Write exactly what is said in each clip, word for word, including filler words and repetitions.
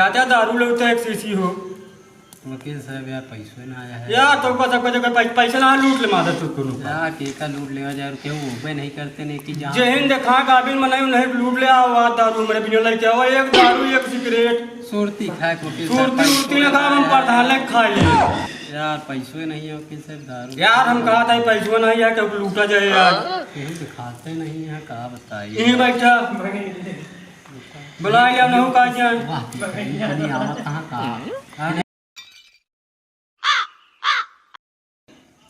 अच्छा, दारू लेवता एक शीशी हो। वकील साहब, यार, पैसो ना आया है। यार, तो बस, बस, बस, पै-, पैसा ना लूट ले, मादर चोद कोनो का। यार, केका लूट लेवा जाए, केहू होबे नहीं करते, नहीं कि जहाँ जेहिन देखा काबिल मनई, उन्हें लूट ले आओ, आ दारू मेरे बिना लड़के आओ, एक दारू, एक सिगरेट। सुरती खाए को वकील साहब, सुरती उरती ना खाओ, हम प्रधान ले खा लिए। यार, पैसो नहीं है वकील साहब, दारू। यार, हम कहा था, पैसो नहीं है, क्योंकि लूटा जाए यार। केहू दिखाते नहीं है, का बताइए। यहीं बैठा। बुला लिया, नहु का जान। वाह, नहीं आवत कहाँ का?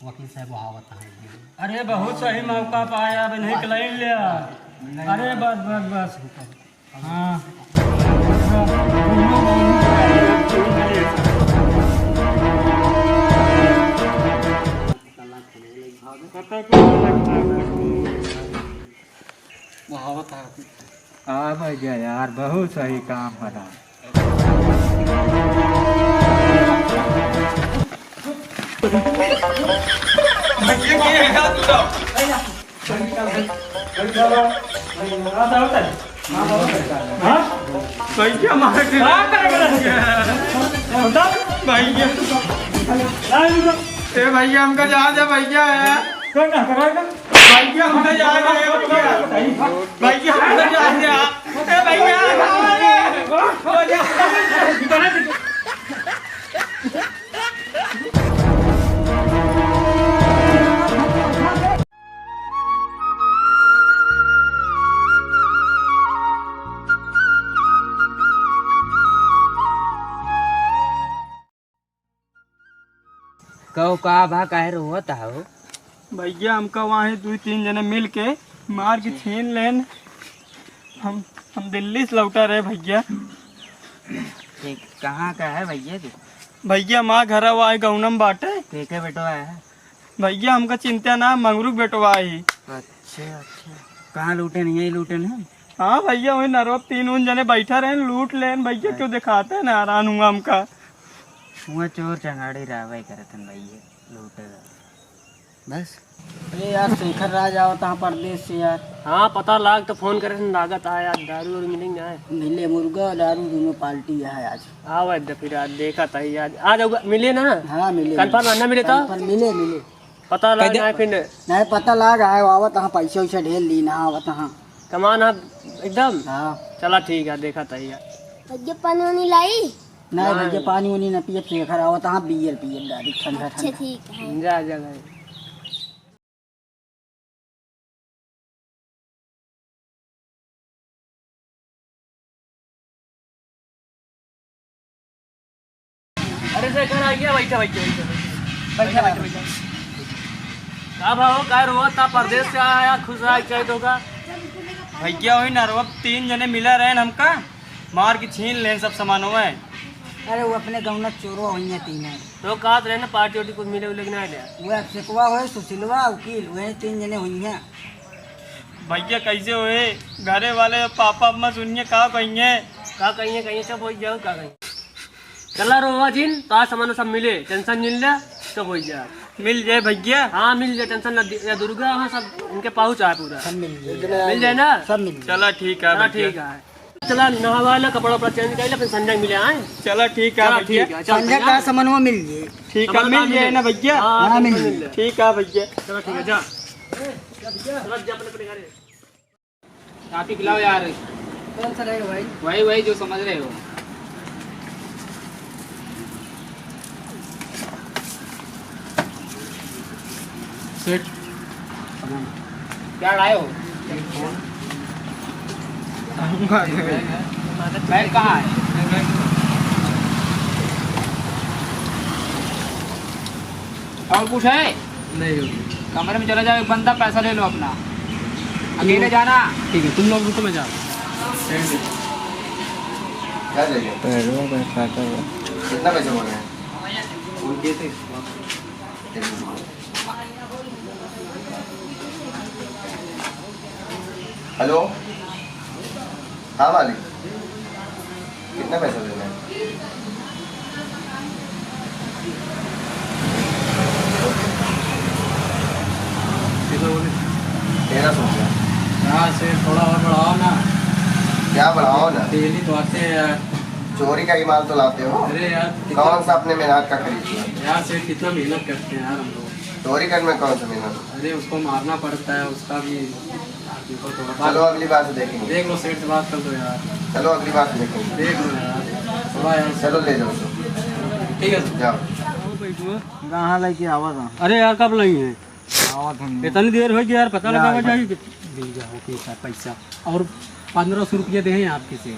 वकील साहब, वो आवत है। अरे, बहुत सही मौका पाया, अब नहीं क्लाइन लिया। अरे, बस, बस, बस। हाँ। वो आवत है। आ भैया यार, बहुत सही काम करा। हाँ? भैया मार के का करे बड़ा? भैया। ए भैया, हमका जहाँ जा भैया है। कौन ना करेगा? भैया, हमका जहाँ जा, ए भैया। भैया, हमका जहाँ जा। ए भैया। कहो का भा, काहे रोवत हो? भैया, हमका वहीं दुइ तीन जने मिल के मार के छीन लेन। हम, हम दिल्ली से लौटा रहे भैया। ठीक, कहाँ का है भैया तू? भैया, माँ घर आए गौनम बाटे। ठीक है बेटवा है। भैया, हमका चिंता ना, मंगरू के बेटवा ही। अच्छा, अच्छा। कहाँ लूटे नहीं है, लूटे नहीं? हाँ भैया, वही नरवा तीन उन जने बैठा रहे, लूट लेन भैया, हाँ। क्यों दिखाते ना, हैरान हुआ हमका। वहाँ चोर चंगाड़ी रहबे करत हन भैया, लूटेगा। बस। अरे यार, शेखर राज आवत है परदेश से यार। हाँ, पता लाग तो फोन करे से लागत है यार, दारू वारू मिलेंगे आए। मिले मुर्गा, दारू दोनों पार्टी है आज। आवे दे फिर आज, देखा था यार, आ जाऊगा, मिले ना? हाँ, मिले, confirm मिले। ना मिले तो? Confirm मिले, मिले। पता लाग कह दे। ना फिर। नहीं, पता लाग आए, आवत हाँ, पैसे वैसे ढेर ली ना, आवत हाँ। कमान है एकदम? हाँ। चला ठीक है, देखा था यार। भैया, पानी वानी लाई? नहीं नहीं। भैया, पानी वानी ना पिए, शेखर आवत हाँ, बियर पिए डायरेक्ट ठंडा अच्छा, ठंडा। ठीक है। जा, जा भाई। अरे शेखर आ गया, बैठा, बैठा, बैठा, बैठा। बैठा, बैठा, बैठा। का भाव, का रोवत था, परदेश से आया, खुश रहा, चैत होगा। भैया, वही नरवा तीन जने मिला रहे हमका, मार के छीन लेन सब सामानों में। अरे, वो अपने गौना चोरवा हुई है तीनों। तो कहत रहे ना, पार्टी वार्टी कुछ मिले उले कि ना ले? वो अभिषेकवा होए, सुशीलवा, वकील, वही तीन जने हुई हैं। भैया, कैसे होए? घरे वाले, पापा, अम्मा सुनिए, का कहिए? का कहिए, कहिए, सब हो जाओ, का कहिए? चला रोवा जिन, तो आज सामान सब मिले, tension जिन ले, सब हो जाए। मिल जाए भैया। हाँ, मिल जाए, tension ना दि-, या दुर्गा, हाँ, सब इनके पाउच आए पूरा। सब मिल जाए। मिल जाए ना? सब मिल जाए। चला ठीक है चला भैया। ठीक है। चला, नहावा ला, कपड़ा उपड़ा change कर ले, फिर संध्या मिले आए। चला, ठीक है चला, भैया। ठीक है, चल संध्या भैया। का सामान वो मिल जाए। ठीक है, सामान मिल मिले। जाए ना भैया? हाँ, हाँ, मिल मिल जाए। जाए। ठीक है भैया। चला, ठीक है, जा। चला, जा अपने, अपने घरे। आप ही पिलाओ यार। कौन सा रहेगा भाई? वही, वही जो समझ रहे हो। सेठ। क्या लाए हो? बैग कहाँ है? और कुछ है? नहीं होगी। कमरे में चले जाओ, एक बंदा पैसा ले लो अपना, अकेले जाना। ठीक है, तुम लोग रुको, मैं जा रहा हूँ। क्या चाहिए? पैसा, पैसा, पैसा। कितना पैसा बोले हैं? फोन किए थे? हेलो, हाँ मालिक, कितना पैसा देना है? कितना बोले? तेरह सौ रुपया। हाँ सेठ, थोड़ा और बढ़ाओ ना। क्या बढ़ाओ ना? डेली तो आते हैं यार। चोरी का ही माल तो लाते हो। अरे यार, कितना कौन सा अपने मेहनत का खरीद लिया? यार सेठ, कितना मेहनत करते हैं यार हम लोग। चोरी करने में कौन सा मेहनत? अरे, उसको मारना पड़ता है, उसका भी यार, देखो थोड़ा बात। चलो, अगली बार से देखेंगे। देख लो, सेठ से बात कर लो यार। चलो, अगली बार से देखेंगे। देख लो यार, थोड़ा यार। चलो, ले जाओ उसको। ठीक है। जाओ। कहाँ लेके आवा था? अरे यार, कब लाई है? आवत हम। इतनी देर होइ गई यार, पता लगावा जाए कि मिल गया हो पैसा, पैसा। और पन्द्रह सौ रुपया देहे आपके से,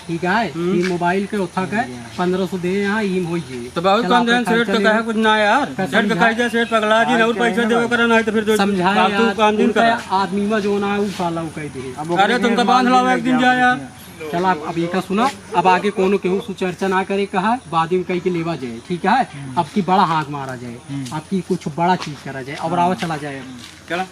ठीक है? हम्म। ये मोबाइल के उठा के पन्द्रह सौ देहे यहाँ, ईम होइ गए। तो बहुत चला कम देन, सेठ तो कहे कुछ ना यार। सेठ के कहे, सेठ पगला जी, और पैसा देवे करा, नहीं तो फिर जो समझाए फालतू यार, काम दिन उनका करा। आदमी में जो ना, वो साला वो कह दे। अरे, तुमका बांध लाओ एक दिन जा यार। चला, अब, अब ये का सुना, अब आगे कोनो केहू से चर्चा ना करे कहा, बाद में कह के लेवा जाए, ठीक है? हम्म। अब की बड़ा हाक मारा जाए, हम्म। अब की कुछ बड़ा चीज करा जाए, और आवा चला जाए। चला।